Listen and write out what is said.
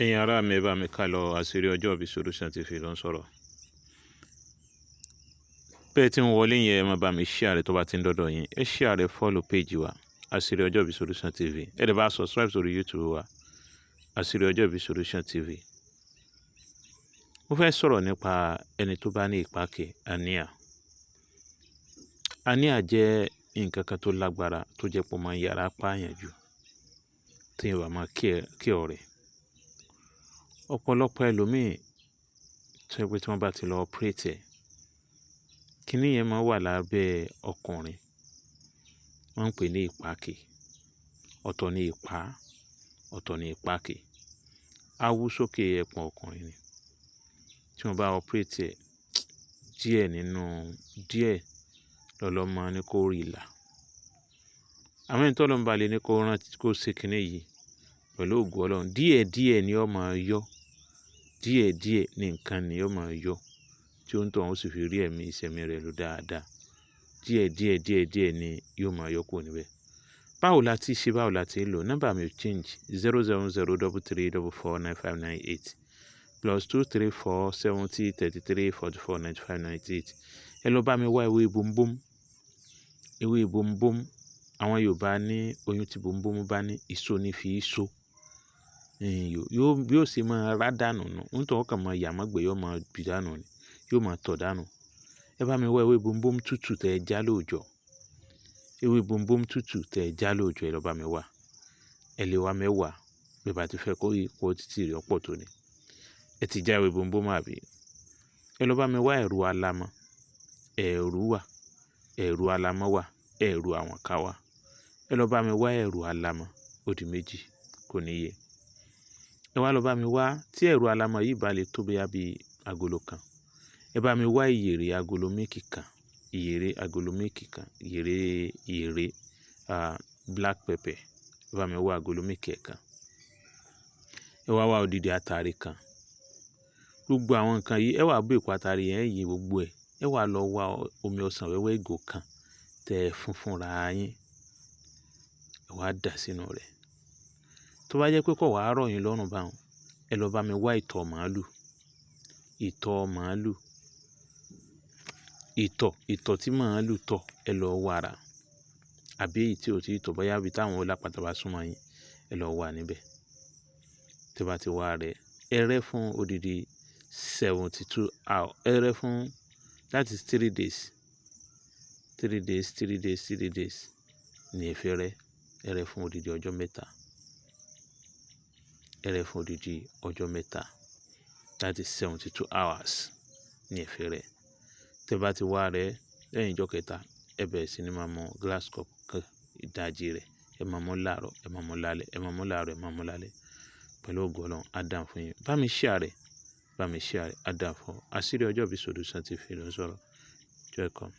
Ẹ̀yin ará mi, ẹ bá mi ká lọ. Àṣírí Ọjọ́ Ìbí Solution TV ló ń sọ̀rọ̀. Bẹ́ẹ̀ tí ń wọlé yẹn, ẹ máa bá mi share rẹ̀ tó bá ti ń dọ́dọ̀ yín. Ẹ share rẹ̀, follow page wa, Àṣírí Ọjọ́ Ìbí Solution TV. Ẹ lè bá subscribe sórí YouTube wa, Àṣírí Ọjọ́ Ìbí Solution TV. Mo fẹ́ sọ̀rọ̀ nípa ẹni tó bá ní ìpákè, hernia. Hernia jẹ́ nǹkan kan tó lágbára tó jẹ́ pé ó máa ń yára pààyàn jù tí èèyàn bá máa kí ọ̀rẹ́. Ọ̀pọ̀lọpọ̀ ẹlòmíì tó jẹ́ pé tí wọ́n bá ti lọ operate ẹ̀, kíní yẹn máa wà lábẹ́ ọkùnrin. Wọ́n ń pè ní ìpákè. Ọ̀tọ̀ ni ìpá, ọ̀tọ̀ ni ìpákè. Á wú sókè ẹpọ̀n ọkùnrin ni. Tí wọ́n bá operate ẹ̀, díẹ̀ nínú díẹ̀ lọ́lọ́ máa ní kó rí là. Àmọ́ ẹni tí Ọlọ́run bá lè ní kó rántí kó ṣe kíní yìí pẹ̀lú ògo Ọlọ́run, díẹ̀ díẹ̀ ni ó máa yọ. Díẹ̀ díẹ̀ ní nǹkan ni ó máa yọ tí ó ń tọ̀hún ó sì fi rí ẹ̀mí ìṣẹ̀mí rẹ̀ lò dáadáa. Díẹ̀ díẹ̀ díẹ̀ díẹ̀ ni yóò máa yọ kúrò níbẹ̀. Báwo la ti ṣe, báwo la ti ń lò? Nọ́mbà mi ò change: 07033449598, +234 70 33 44 95 98. Ẹ lọ bá mi wá ewé bumbum. Ewé bumbum. Àwọn Yorùbá ní oyún tí bumbum bá ní, ìso ní fi í so. Yóò bí ó ṣe máa rá dànù nù. Nítorí ó kàn máa yà mọ́gbẹ́, yóò máa bì dànù ni, yóò máa tọ̀ dànù. Ẹ bá mi wá ewé bumbum tútù tẹ já lóòjọ́. Ewé bumbum tútù tẹ já lóòjọ́, ẹ lọ bá mi wá. Ẹ lè wá mẹ́wàá bí ẹ bá ti fẹ́ kó quantity rẹ̀ pọ̀ tó ni. Ẹ ti já ewé bumbum àbí? Ẹ lọ bá mi wá ẹ̀rù alamọ. Ẹ̀rù wà, ẹ̀rù alamọ wà, ẹ̀rù àwọ̀nká wà. Ẹ lọ bá mi wá ẹ̀rù alamọ, ó di méjì, kò níye. Ẹ wá lọ bá mi wá tí ẹ̀rù alamọ yìí bá lè tó bóyá bí agolo kan. Ẹ bá mi wá ìyèrè agolo mílìkì kan, ìyèrè agolo mílìkì kan, ìyèrè ìyèrè black pepper. Ẹ bá mi wá agolo mílìkì kan. Ẹ wá wá odidi atare kan. Gbogbo àwọn nǹkan yìí, ẹ wá bó èpo atare yẹn, ẹ yí gbogbo ẹ̀. Ẹ wá lọ wá omi ọsàn wẹ́wẹ́ ìgò kan tẹ fún fúnra yín. Ẹ wá dà sínú rẹ̀. Tó bá jẹ́ pé kò wá rọ̀ yín lọ́rùn bá hun, ẹ lọ bá mi wá ìtọ̀ màlúù. Ìtọ̀ màlúù. Ìtọ̀, ìtọ̀ tí màlúù tọ̀, ẹ lọ wá rà. Àbí èyí tí ò tí ì tọ̀, bóyá bí táwọn alápatà bá súnmọ́ yín, ẹ lọ wá níbẹ̀. Tí ẹ bá ti wá rẹ̀, ẹ rẹ́ fún odidi 72 hours. Ẹ rẹ́ fún, that is 3 days. 3 days, 3 days, 3 days ní ẹ fi rẹ́. Ẹ rẹ́ fún odidi ọjọ́ mẹ́ta. Ẹ rẹ́ fún odidi ọjọ́ mẹ́ta. That is 72 hours ní ẹ fi rẹ́. Tí ẹ bá ti wá rẹ́ lẹ́yìn ọjọ́ kẹta, ẹ bẹ̀rẹ̀ sí ní máa mú glass cup kan, ìdajì rẹ̀. Ẹ máa mú láàárọ̀, ẹ máa mú lálẹ́, ẹ máa mú láàárọ̀, ẹ máa mú lálẹ́. Pẹ̀lú ògo Ọlọ́run, á dáa fún yín. Bá mi share rẹ̀, bá mi share rẹ̀, á dáa fún ọ. Àṣírí Ọjọ́ Ìbí Solution TV ló ń sọ̀rọ̀. Welcome.